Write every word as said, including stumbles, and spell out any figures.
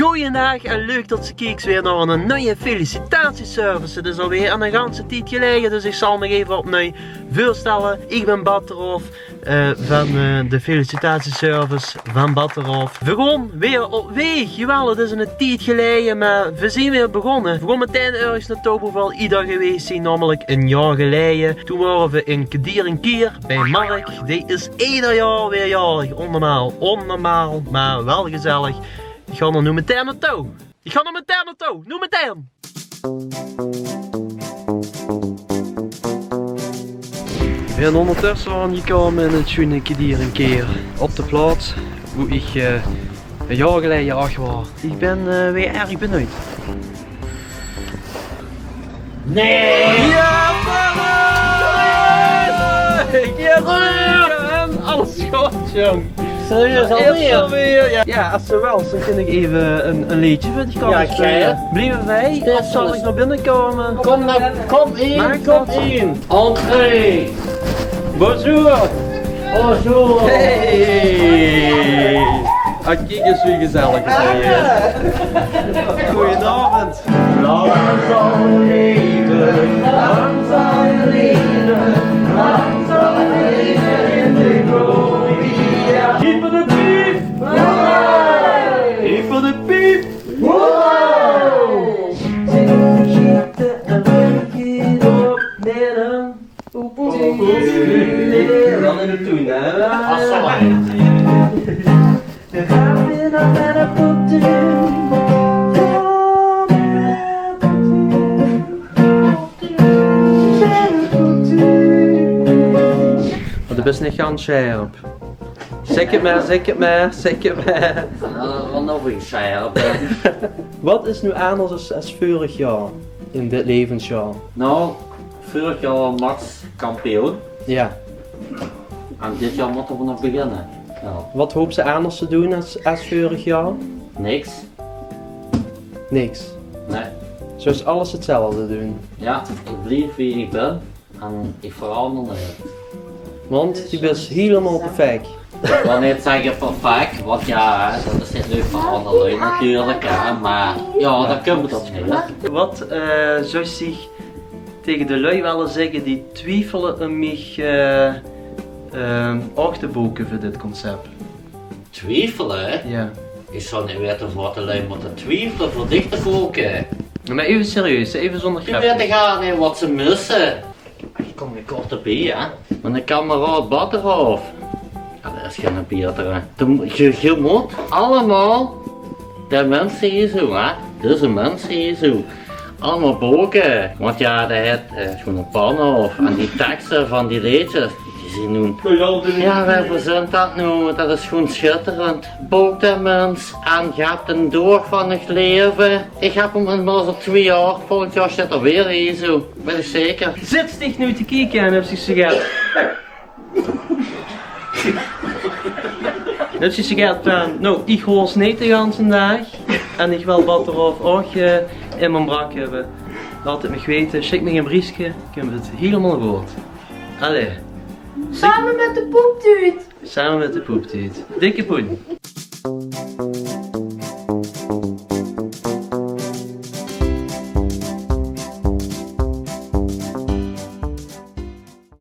Goojendaag en leuk tot se kieks weer nao 'n nuie felicitatieservice. 't Is alweer 'ne ganse tied geleie, dus ich zal mich effe opnui veurstelle. Ich bin Batterhof, eh, van, eh, de felicitatieservice van Batterhof. Veer goon weer op weeg. Jawel, 't is 'ne tied geleie, mer veer zien weer begonne. Veer goon metein örges naotouw boe veer al ieder gewees zien, namelik 'n jaor geleie. Toen wore veer in Kedier en Kier bij Mark. Dee is ieder jaor weer jaorig. Onnormaal, onnormaal, mer wel gezellig. Ich gaon d'r noe metein naotouw. Ich gaon d'r metein naotouw. Noe metein. Veer zien óngertösse aangekómme in 't sjoene Kedier en Kier. Op de plaots boe ich, eh, e jaor geleie ach waor. Ich bin, eh, weer erg benuujd. Nae! Jao, Mark! Jao, Mark! En alles good, jóng. Serieus, alweer? Jao. Jao, es se wils, dan kin ich effe e, e leedje veur dich kómme speule. Blieve veer? Of zal ich nao binne kómme? Kóm nao, kóm in, kóm in. Entree. Bonjour. Bonjour. Hey. Ah, kiek ins wie gezellig 't hie is. Goojenaovend. Lang zal leven, lang zal leven, lang zal leven in de gloria. Hiep de piep! Hiep de piep! Wow! Zit de sjitte en drink op met 'm. Oep, oep, oep. Dan in de toen, hè? Mer de bis neet gans sjerp. Zèk 't mer, zèk 't mer, zèk 't mer. Jao, dan nog ins sjerp, hè. Waat is noe anders es, es veurig jaor in dit levensjaor? Nou, veurig jaor waor Max kampioen. Jao. En dit jaor mótte v'r nog beginne. Jao. Waat hoops se anders te doen es, es veurig jaor? Niks. Niks? Nae. Zóws se alles 'tzelfde doen? Jao, ich blief wie ich bin en ich veranger neet. Want doe bis hielemaol perfek. Ich wil neet zègke perfek, want jao, hè, dat is neet leuk veur anger lui natuurlik, hè, mer jao, dao kump 't op neer. Waat, eh, zóws se tege de lui wille zègke die twiefele óm mich, eh, eh, ouch te boeke veur dit concept? Twiefele? Jao. Ich zou neet weite waat de lui mótte twiefele veur dich te boeke. Jao, mer effe serieus, effe zónger grepkes. Die weite gaar neet waat ze misse. Ich kóm neet kort d'rbie, hè. Miene kameraod Batterhof. Jao, dat is geine betere. De, ge, ge mót allemaol de minse hie zoe, hè. Deze minse hie zoe. Allemaol boeke. Want jao, dae haet, eh, sjoen 'n pan op. En die tekste van die leedjes, die zien noe... Jao, wae verzint dat noe? Dat is sjoen sjitterend. Boek de mins en gaef 'm door van 't leve. Ich höb 'm inmiddels al twie jaor. Volgend jaor zit 'r weer hie zoe. Weit ich zeker. Zits dich noe te kieke en höbs dich zoe get... Höbs dich zoe get van, nou, ich hoors neet de ganse daag. En ich wil Batterhof ouch, eh, in mien brak höbbe. Laot 't mich weite, sjik mich e briefke, kump 't hielemaol good. Allee. Same mit de poeptuut. Same mit de poeptuut. Dikke poen.